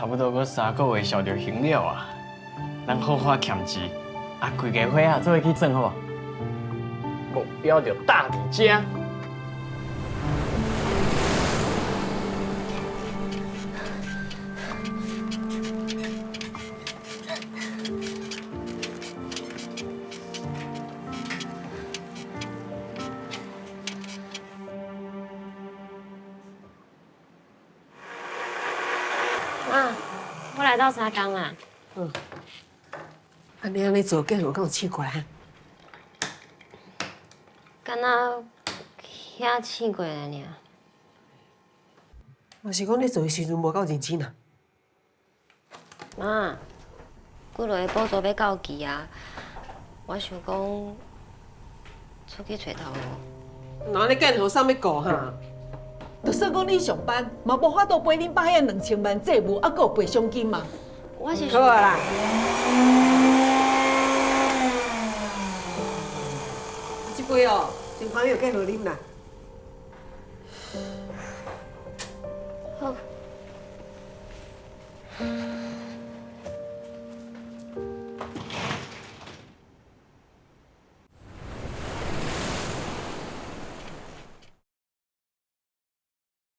差不多閣3个月销著行了啊。咱好好俭钱，啊，规家伙仔做伙去转好無？目標就搭佇遮。媽，我來鬥相共啦。嗯。啊，你按呢做，計我敢有試過啊？敢若遐試過來爾。嘛是講你做的時陣無夠認真啊？媽，幾落個補助欲到期啊，我想講出去揣頭路。那你計予啥物顧哈？就算講恁上班，嘛無法度賠恁爸遐2000萬債務，猶閣有賠償金嘛。我是好啊啦。這杯哦，真朋友計予恁啦。好。